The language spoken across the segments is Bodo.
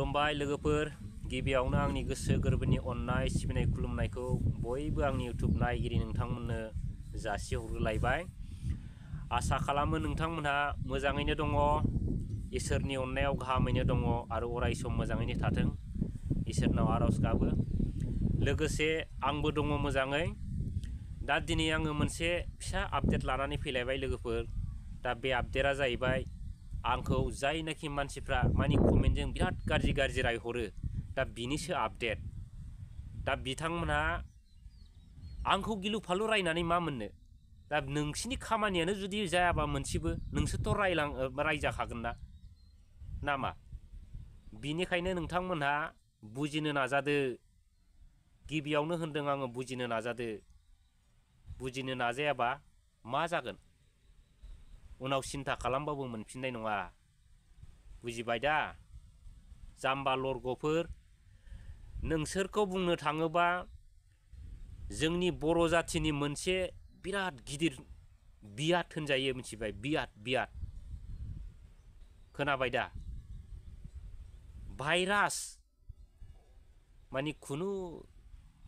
खुलुमबाय लोगोफोर गिबियावनो आंनि गोसो गोरबोनि अननाय सिबिनाय खुलुमनायखौ बयबो आंनि यूट्यूब नायगिरि नोंथांमोननो जासिहरलायबाय। आसा खालामो नोंथांमोनहा मोजाङैनो दङ, इसोरनि अननायाव गाहामैनो दङ आरो अराय सम मोजाङैनो थाथों इसोरनाव आरज गाबो। लोगोसे आंबो दङ मोजाङै। दा दिनै आङो मोनसे फिसा आपडेट लानानै फैलायबाय लोगोफोर। दा बे आपडेटआ जाहैबाय आंखौ जायनाखि मानसिफ्रा मानि कमेन्टजों बिराद गाज्रि रायहरो, दा बिनिसो आपडेट। दा बिथांमोनहा आंखौ गिलु फालु रायनानै मा मोननो? दा नोंसिनि खामानियानो जुदि जायाबा मोनसेबो नोंसोरथ' रायजाखागोन ना मा? बिनिखायनो नोंथांमोनहा बुजिनो नाजादो। गिबियावनो होनदों आङो बुजिनो नाजादो। बुजिनो नाजायाबा मा जागोन? उनाव सिन्था खालामबाबो मोनफिननाय नङा। बुजिबाय दा? जाम्बा लरग'फोर, नोंसोरखौ बुंनो थाङोबा जोंनि बर' जाथिनि मोनसे बिराद गिदिर बियाद होनजायो, मिथिबाय? बियाद खोनाबाय दा? भाइरास मानि खुनु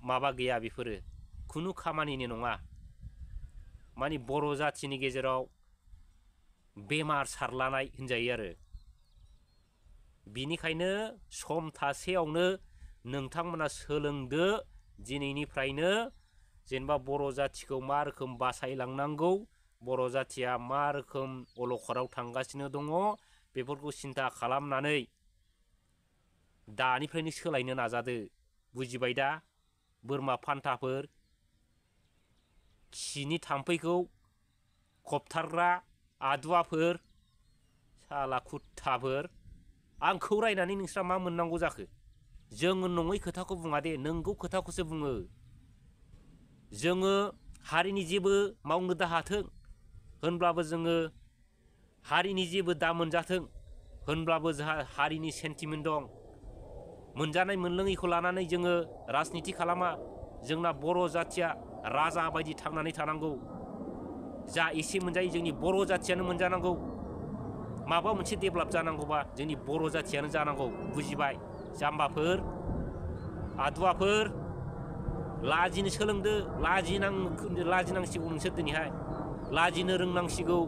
माबा गैया, बेफोरो खुनु खामानिनि नङा। मानि बर' जाथिनि गेजेराव बेमार सारलानाय होनजायो आरो। बिनिखायनो सम थासेयावनो नोंथांमोना सोलोंदो दिनैनिफ्रायनो, जेनेबा बर' जाथिखौ मा रोखोम बासायलांनांगौ, बर' जाथिया मा रोखोम अलखदाव थांगासिनो दङ, बेफोरखौ सिन्था खालामनानै दानिफ्रायनो सोलायनो नाजादो। बुजिबाय दा? बोरमा फान्थाफोर, खिनि थाम्फैखौ खबथारग्रा आदुवाफोर, साला कुत्ताफोर, आंखौ रायनानै नोंस्रा मा मोननांगौ जाखो? जोङो नङै खोथाखौ बुङा दे, नंगौ खोथाखौसो बुङो। जोङो हारिनि जेबो मावनो दाहाथों होनब्लाबो, जोङो हारिनि जेबो दा मोनजाथों होनब्लाबो जोंहा हारिनि सेन्टिमेन्ट दं। मोनजानाय मोनलोङैखौ लानानै जोङो राजनिति खालामा। जोंना बर' जाथिया राजा बायदि थांनानै थानांगौ। जा एसे मोनजायो जोंनि बर' जाथियानो मोनजानांगौ। माबा मोनसे डेभेलप जानांगौबा जोंनि बर' जाथियानो जानांगौ। बुजिबाय? जाम्बाफोर, आदुवाफोर, लाजिनो सोलोंदो। लाजिनांसिगौ नोंसोर दिनैहाय। लाजिनो रोंनांसिगौ।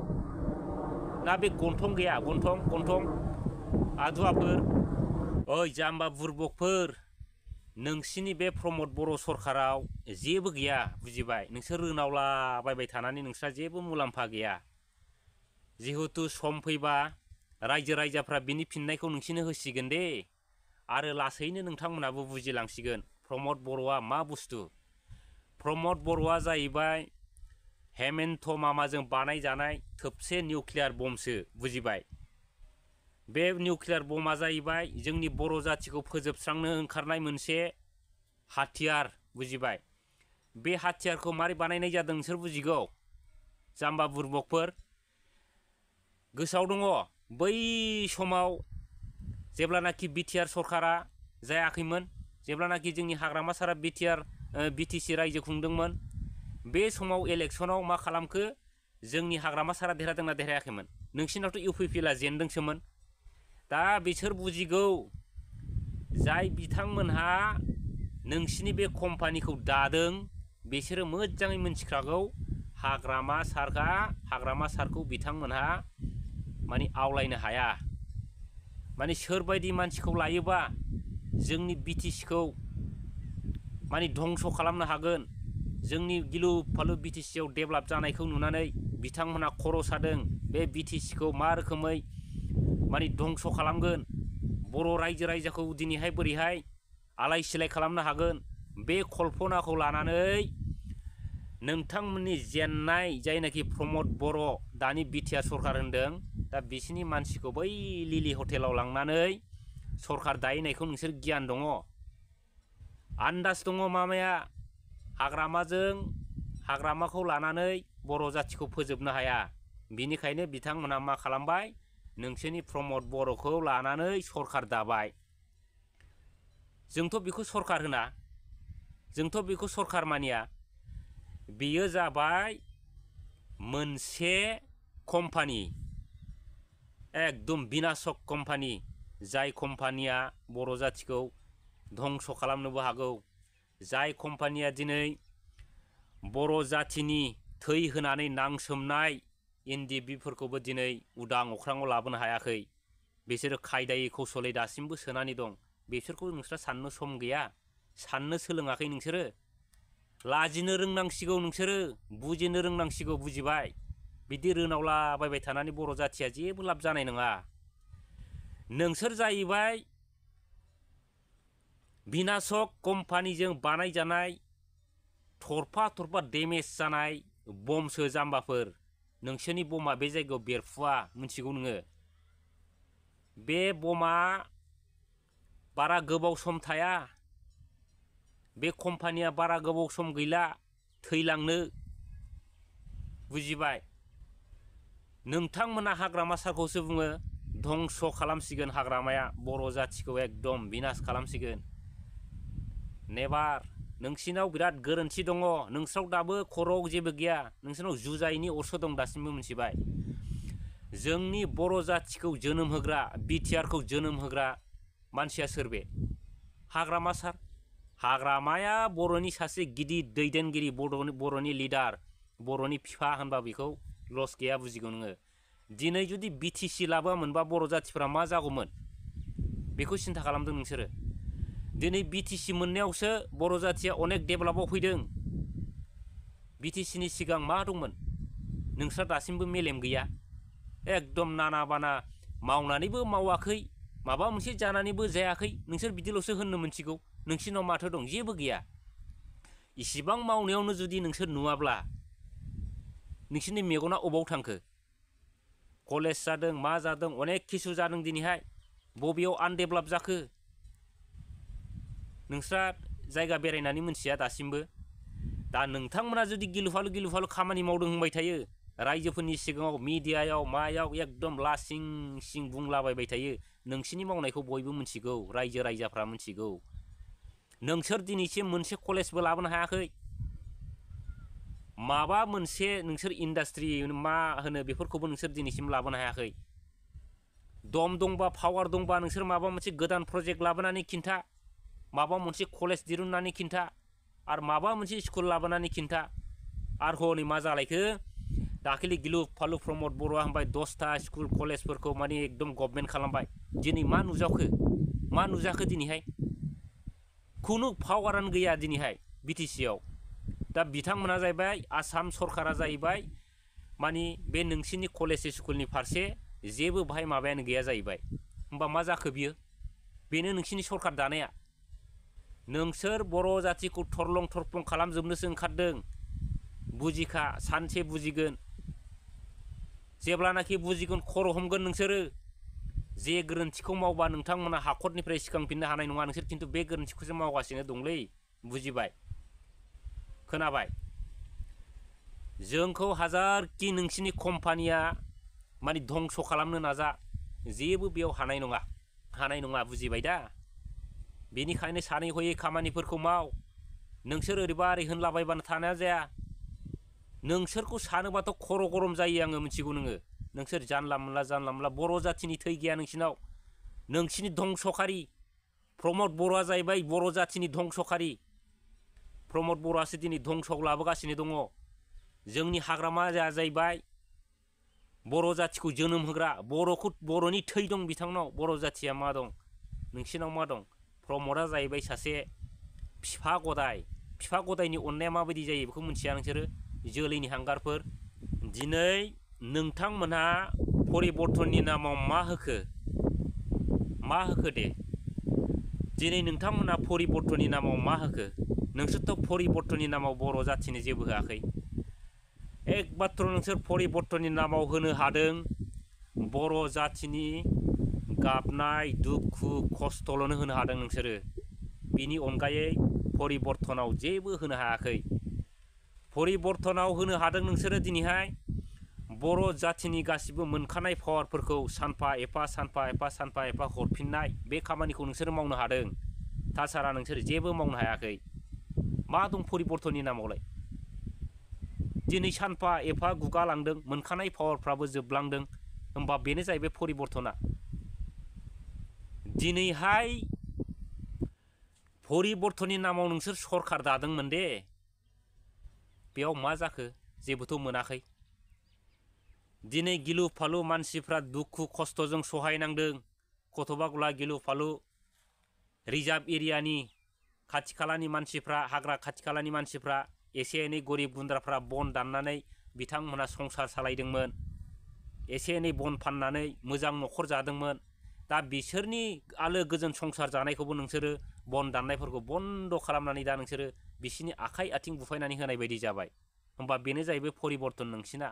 ना बे गन्थं गैया? गन्थं आदुवाफोर, ओइ जाम्बा बुरबकफोर, नोंसिनि बे प्रमद बर' सरखाराव जेबो गैया। बुजिबाय? नोंसोर रोनावलाबायबाय थानानै नोंस्रा जेबो मुलाम्फा गैया। जिहेथु सम फैबा रायजो राजाफ्रा बिनि फिननायखौ नोंसिनो होसिगोन दे। आरो लासैनो नोंथांमोनाबो बुजिलांसिगोन प्रमद बर'आ मा बुस्थु। प्रमद बर'आ जाहैबाय हेमेन्ट मामाजों बानायजानाय थोबसे निउक्लियार बमसो। बुजिबाय? बे निउक्लियार बमा जाहैबाय जोंनि बर' जाथिखौ फोजोबस्रांनो ओंखारनाय मोनसे हाथियार। बुजिबाय? बे हाथियारखौ मारै बानायनाय जादों नोंसोर बुजिगौ? जाम्बा बुरबकफोर, गोसोआव दङ बै समाव जेब्लानाखि बिटिआर सरकारा जायाखैमोन, जेब्लानाखि जोंनि हाग्रामा सारा बिटिसि रायजो खुंदोंमोन, बे समाव इलेक्सनाव मा खालामखो? जोंनि हाग्रामा सारा देरहादोंना देरहायाखैमोन? नोंसिनावथ' इउपिपिएलआ जेनदोंसोमोन। दा बिसोर बुजिगौ, जाय बिथांमोनहा नोंसिनि बे कम्पानिखौ दादों, बिसोरो मोजाङै मिन्थिखागौ हाग्रामा सारखौ बिथांमोनहा माने आवलायनो हाया। माने सोरबायदि मानसिखौ लायोबा जोंनि बिटिसिखौ माने धंस' खालामनो हागोन। जोंनि गिलु फालु बिटिसिआव डेभेलप जानायखौ नुनानै बिथांमोनहा खर' सादों। बे बिटिसिखौ मा रोखोमै माने धंस' खालामगोन, बर' रायजो राजाखौ दिनैहाय बोरैहाय आलाय सिलाय खालामनो हागोन, बे कल्पनाखौ लानानै नोंथांमोननि जेननाय जायनाखि प्रमद बर' दानि बिटिआर सरकार होनदों, दा बिसिनि मानसिखौ बै लिलि हटेलाव लांनानै सरकार दाहैनायखौ नोंसोर गियान दङ, आन्दाज दङ मामाया। हाग्रामाखौ लानानै बर' जाथिखौ फोजोबनो हाया। बिनिखायनो बिथांमोनहा मा खालामबाय? नोंसोरनि प्रमद बर'खौ लानानै सरकार दाबाय। जोंथ' बेखौ सरकार होना, जोंथ' बेखौ सरकार मानिया। बेयो जाबाय मोनसे कम्पानि, एकदम बिनाशक कम्पानि। जाय कम्पानिया बर' जाथिखौ धंस' खालामनोबो हागौ, जाय कम्पानिया दिनै बर' जाथिनि थै होनानै नांसोमनाय इन्दि बिफोरखौबो दिनै उदां अख्राङाव लाबोनो हायाखै, बिसोरो खायदायै कौशलै दासिमबो सोनानै दं। बिसोरखौ नोंस्रा साननो सम गैया, साननो सोलोङाखै नोंसोरो। लाजिनो रोंनांसिगौ नोंसोरो, बुजिनो रोंनांसिगौ, बुजिबाय? बिदि रोनावलाबायबाय थानानै बर' जाथिया जेबो लाब जानाय नङा। नोंसोर जाहैबाय बिनाशक कम्पानिजों बानायजानाय थरफा थरफा डेमेज जानाय बमसो जाम्बाफोर। नोंसोरनि बमा बे जायगायाव बेरफुवा, मिथिगौ नोङो। बे बमा बारा गोबाव सम थाया, बे कम्पानिया बारा गोबाव सम गैला थैलांनो, बुजिबाय? नोंथांमोना हाग्रामा सारखौसो बुङो धंस' खालामसिगोन हाग्रामाया, बर' जाथिखौ एकदम बिनाश खालामसिगोन। नेभार। नोंसिनाव बिराद गोरोन्थि दङ, नोंस्राव दाबो खर'आव जेबो गैया, नोंसोरनाव जुजाइनि अरसो दं दासिमबो, मिथिबाय? जोंनि बर' जाथिखौ जोनोम होग्रा, बिटिआरखौ जोनोम होग्रा मानसिया सोर बे? हाग्रामा सार। हाग्रामाया बर'नि सासे गिदिर दैदेनगिरि, बर'नि लिडार, बर'नि बिफा होनबा बेखौ लस गैया, बुजिगौ नोङो। दिनै जुदि बिटिसि लाबोआमोनबा बर' जाथिफ्रा मा जागौमोन बेखौ सिन्था खालामदों नोंसोरो? दिनै बिटिसि मोननायावसो बर' जाथिया अनेक डेभेलपआव फैदों। बिटिसिनि सिगां मा दंमोन? नोंस्रा दासिमबो मेलेम गैया, एकदम नाना बाना मावनानैबो मावाखै, माबा मोनसे जानानैबो जायाखै, नोंसोर बिदिल'सो होननो मोनथिगौ। नोंसिनाव माथो दं? जेबो गैया। इसिबां मावनायावनो जुदि नोंसोर नुवाब्ला नोंसोरनि मेगना अबाव थांखो? कलेज जादों, मा जादों, अनेक किसु जादों दिनैहाय, बबेयाव आनडेभेलप जाखो? नोंस्रा जायगा बेरायनानै मोनथिया दासिमबो। दा नोंथांमोना जुदि गिलु फालु खामानि मावदों होनबाय थायो, रायजोफोरनि सिगाङाव मिडियायाव मायाव एकदम लासिं सिं बुंलाबायबाय थायो, नोंसिनि मावनायखौ बयबो मिथिगौ, रायजो राजाफ्रा मिथिगौ। नोंसोर दिनैसिम मोनसे कलेजबो लाबोनो हायाखै, माबा मोनसे नोंसोर इन्डास्ट्रि मा होनो बेफोरखौबो नोंसोर दिनैसिम लाबोनो हायाखै। दम दंबा, पावार दंबा नोंसोर माबा मोनसे गोदान प्रजेक्ट लाबोनानै खिन्था, माबा मोनसे कलेज दिरुननानै खिन्था, आरो माबा मोनसे स्कुल लाबोनानै खिन्था। आरो हनै मा जालायखो, दाखालि गिलु फालु प्रमद बर'आ होनबाय 10टा स्कुल कलेजफोरखौ माने एकदम गभर्नमेन्ट खालामबाय। दिनै मा नुजाखो दिनैहाय? खुनु पावारानो गैया दिनैहाय बिटिसिआव। दा बिथांमोना जाहैबाय, आसाम सरकारा जाहैबाय माने बे नोंसिनि कलेज स्कुलनि फारसे जेबो बाहाय माबायानो गैया जाहैबाय। होमबा मा जाखो बियो? बेनो नोंसिनि सरकार दानाया। नोंसोर बर' जातिखौ थरलं थरफं खालामजोबनोसो ओंखारदों। बुजिखा, सानसे बुजिगोन। जेब्लानाखि बुजिगोन खर' हमगोन नोंसोरो। जे गोरोन्थिखौ मावबा नोंथांमोना हाखरनिफ्राय सिखांफिननो हानाय नङा, नोंसोर खिन्थु बे गोरोन्थिखौसो मावगासिनो दंलै, बुजिबाय? खोनाबाय? जोंखौ हाजारखि नोंसिनि कम्पानिया माने धंस' खालामनो नाजा, जेबो बेयाव हानाय नङा, बुजिबाय दा? बेनिखायनो सानै हयै खामानिफोरखौ माव। नोंसोर ओरैबा ओरै होनलाबायबानो थानाया जाया। नोंसोरखौ सानोबाथ' खर' गरम जायो, आङो मिथिगौ नोङो। नोंसोर जानला मोनला बर' जाथिनि थै गैया नोंसिनाव। नोंसिनि धंसखारि प्रमद बर'आ जाहैबाय बर' जाथिनि धंसखारि। प्रमद बर'आसो दिनै धंसआव लाबोगासिनो दङ। जोंनि हाग्रामाया जाहैबाय बर' जाथिखौ जोनोम होग्रा, बर'नि थै दं बिथांनाव। बर' जाथिया मा दं? नोंसिनाव मा दं? प्रमदआ जाहैबाय सासे फिफा गदाय। फिफा गदायनि अननाया माबायदि जायो बेखौ मिथिया नोंसोरो? जोलैनि हांगारफोर। दिनै नोंथांमोनहा परिबर्तननि नामाव मा होखो दे? दिनै नोंथांमोनहा परिबर्तननि नामाव मा होखो? नोंसोरथ' परिबर्तननि नामाव बर' जाथिनो जेबो होआखै। एक मात्र नोंसोर परिबर्तननि नामाव होनो हादों बर' जाथिनि गाबनाय दुखु खस्थ'ल'नो होनो हादों नोंसोरो। बिनि अनगायै परिबर्तनाव जेबो होनो हायाखै। परिबर्तनाव होनो हादों नोंसोरो दिनैहाय बर' जाथिनि गासिबो मोनखानाय पावारफोरखौ सानफा एफा हरफिननाय, बे खामानिखौ नोंसोरो मावनो हादों। ताछाड़ा नोंसोर जेबो मावनो हायाखै। मा दं परिबर्तननि नामावलाय? दिनै सानफा एफा गुगालांदों, मोनखानाय पावारफ्राबो जोबलांदों, होमबा बेनो जाहैबाय परिबर्तना। दिनैहाय परिबर्तननि नामाव नोंसोर सरखार दादोंमोन दे बेयाव मा जाखो जेबोथ' मोनाखै दिनै गिलु फालु मानसिफ्रा दुखु खस्थ'जों सहायनांदों गथ'बागुला गिलु फालु रिजार्भ एरियानि खाथि खालानि मानसिफ्रा हाग्रा खाथि खालानि मानसिफ्रा एसे एनै गरिब गुन्द्राफ्रा बन दाननानै बिथांमोना संसार सालायदोंमोन एसे एनै बन फाननानै मोजां न'खर जादोंमोन दा बिसोरनि आलो गोजोन संसार जानायखौबो नोंसोरो बन दाननायफोरखौ बन्द' खालामनानै दा नोंसोरो बिसिनि आखाइ आथिं बुफायनानै होनाय बायदि जाबाय होमबा बेनो जाहैबाय परिबर्तन नोंसिना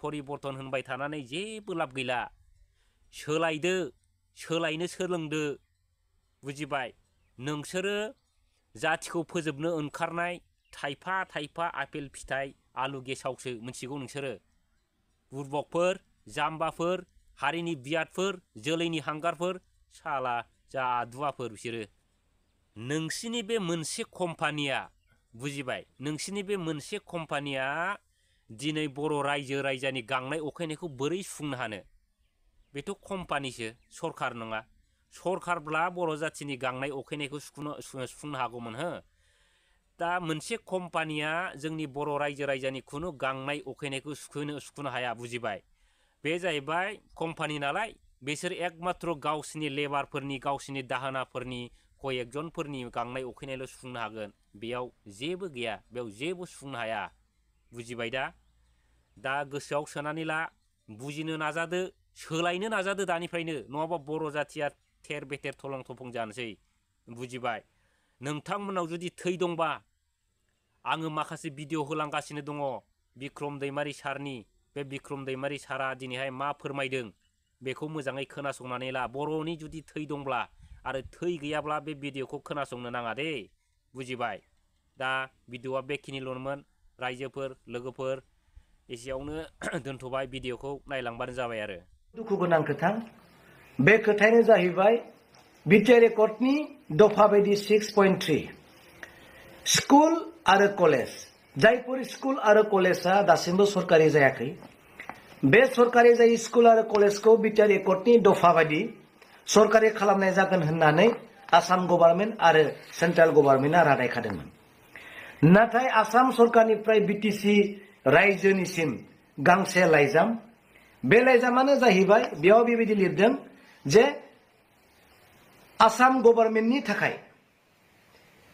परिबर्तन होनबाय थानानै जेबो लाब गैला सोलायदो सोलायनो सोलोंदो बुजिबाय नोंसोरो जाथिखौ फोजोबनो ओंखारनाय थाइफा थाइफा आपेल फिथाइ आलु गेसावसो मिथिगौ नोंसोरो बुरबकफोर जाम्बाफोर हारिनि बियादफोर जोलैनि हांगारफोर साला जा आदुवाफोर बिसोरो नोंसिनि बे मोनसे कम्पानिया बुजिबाय नोंसिनि बे मोनसे कम्पानिया दिनै बर' रायजो रायजानि गांनाय उखैनायखौ बोरै सुफुंनो हानो बेथ' कम्पानिसो सरखार नङा सरखारब्ला बर' जाथिनि गांनाय उखैनायखौ सुफुंनो हागौमोन हो दा मोनसे कम्पानिया जोंनि बर' रायजो रायजानि खुनु गांनाय उखैनायखौ सुखुनो हाया बुजिबाय बे जाहैबाय कम्पानि नालाय बिसोर एकमात्र गावसिनि लेबारफोरनि गावसिनि दाहोनाफोरनि कयेकजनफोरनि गांनाय उखैनायल' सुफुंनो हागोन बेयाव जेबो गैया बेयाव जेबो सुफुंनो हाया बुजिबाय दा गोसोआव सोनानै ला बुजिनो नाजादो सोलायनो नाजादो दानिफ्रायनो नङाबा बर' जाथिया थेर बेथेर थलं थफं जानोसै बुजिबाय नोंथांमोनाव जुदि थै दंबा आङो माखासे भिडिअ होलांगासिनो दङ बिक्रम दैमारि सारनि बे बिक्रम दैमारि सारा दिनैहाय मा फोरमायदों बेखौ मोजाङै खोनासंनानै ला बर'नि जुदि थै दंब्ला आरो थै गैयाब्ला बे भिडिअखौ खोनासंनो नाङा दे बुजिबाय दा भिडिअआ बेखिनिल'मोन रायजोफोर लोगोफोर एसेयावनो दोनथ'बाय भिडिअखौ नायलांबानो जाबाय आरो दुखु गोनां खोथा बे खोथायानो जाहैबाय बिटिआर एकर्डनि दफा बायदि 6.3 स्कुल आरो कलेज जायफोर स्कुल आरो कलेजा दासिमबो सरकारि जायाखै बे सरकारि जायै स्कुल आरो कलेजखौ बिटिआर एकर्डनि दफा बायदि सरकारि खालामनाय जागोन होननानै आसाम गभर्नमेन्ट आरो सेन्ट्रेल गभर्नमेन्टआ रादाय खादोंमोन नाथाय आसाम सरकारनिफ्राय बिटिसि रायजोनिसिम गांसे लाइजाम बे लाइजामानो जाहैबाय बेयाव बेबायदि लिरदों जे आसाम गभर्नमेन्टनि थाखाय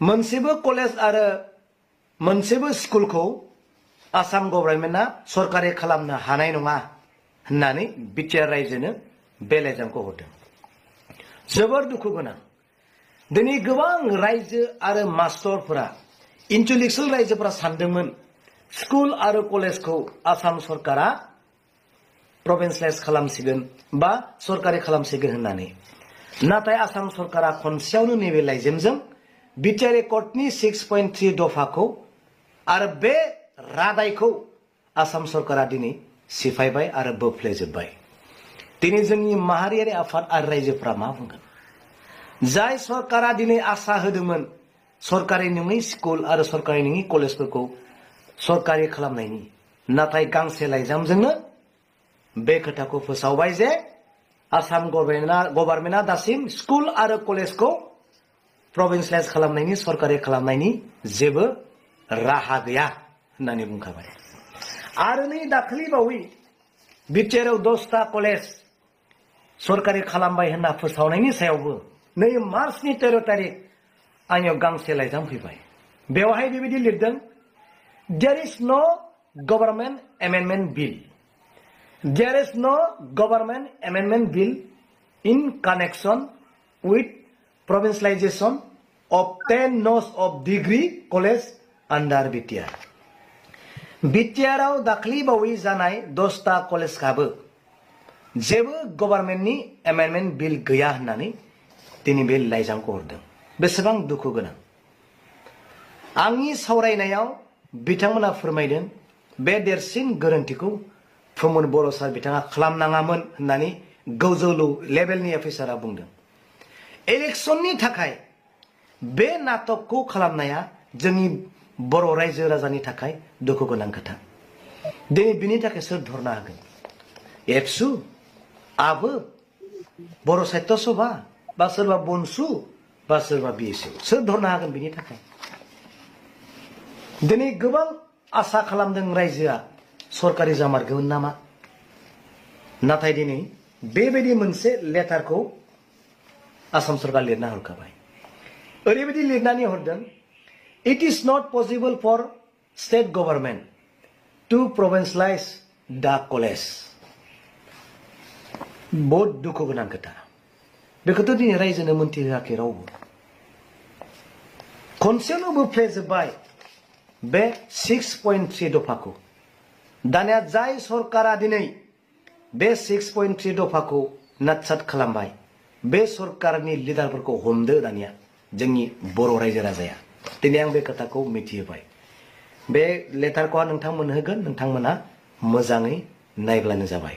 मोनसेबो कलेज आरो मोनसेबो स्कुलखौ आसाम गभर्नमेन्टआ सरकारि खालामनो हानाय नङा होननानै बिटिआर रायजोनो बे लाइजामखौ हरदों जोबोर दुखु गोनां दिनै गोबां रायजो आरो मास्टरफोरा इन्टेलेक्सुवेल रायजोफोरा सानदोंमोन स्कुल आरो कलेजखौ आसाम सरकारा प्रभिन्सियेलाइज खालामसिगोन बा सरकारि खालामसिगोन होननानै नाथाय आसाम सरकारा खनसेयावनो नैबे लाइजामजों बिटिआर एकर्डनि 6.3 दफाखौ आरो बे रादायखौ आसाम सरकारा दिनै सिफायबाय आरो बोफ्लेजोबबाय दिनै जोंनि माहारियारि आफाद आरो रायजोफोरा मा बुंगोन जाय सरकारा दिनै आसा होदोंमोन सरकारि नङै स्कुल आरो सरकारि नङै कलेजफोरखौ सरकारि खालामनायनि नाथाय गांसे लाइजामजोंनो बे खोथाखौ फोसावबाय जे आसाम गभर्नमेन्टआ दासिम स्कुल आरो कलेजखौ प्रभिन्सियेलाइज खालामनायनि सरकारि खालामनायनि जेबो राहा गैया होननानै बुंखाबाय आरो नै दाखालि बावै बिटिआरआव 10टा कलेज सरकारि खालामबाय होनना फोसावनायनि सायावबो नै मार्चनि 13 तारिख आंनियाव गांसे लाइजाम फैबाय बेवहाय बेबायदि लिरदों There is no government amendment bill. There is no government amendment bill in connection with provincialization of 10 nose of degree college under BTR. BTRआव दाखलि बावै जानाय 10टा कलेजखाबो जेबो गभर्नमेन्टनि एमेन्डमेन्ट बिल गैया होननानै दिनै बे लाइजामखौ हरदों बेसेबां दुखु गोनां आंनि सावरायनायाव बिथांमोना फोरमायदों बे देरसिन गोरोन्थिखौ प्रमद बर' सार बिथाङा खालामनाङामोन होननानै गोजौ लेभेलनि अफिसारा बुंदों इलेक्शननि थाखाय बे नाटकखौ खालामनाया जोंनि बर' रायजो राजानि थाखाय दुखु गोनां खोथा दिनै बिनि थाखाय सोर धरना होगोन एबसु आबो बर' साहित्य सभा बा सोरबा बनसु बा सोरबा बिएसइउ सोर धरनो हागोन बिनि थाखाय दिनै गोबां आसा खालामदों रायजोआ सरकारि जामारगोन नामा नाथाय दिनै बेबायदि मोनसे लेटारखौ आसाम सरकार लिरना हरखाबाय ओरैबायदि लिरनानै हरदों it is not possible for state government to provincialize the college बहुत दुखु गोनां खोथा बेखौथ' दिनै रायजोनो मोनथिहोआखै रावबो खनसेल' बोफ्लेजोब्बाय बे 6.3 दफाखौ दानिया जाय सरकारा दिनै बे 6.3 दफाखौ नाटसाट खालामबाय बे सरकारनि लिडारफोरखौ हमदो दानिया जोंनि बर' रायजो राजाया दिनै आं बे खोथाखौ मिथिहोबाय बे लेटारखौ नोंथांमोन होगोन नोंथांमोना मोजाङै नायब्लानो जाबाय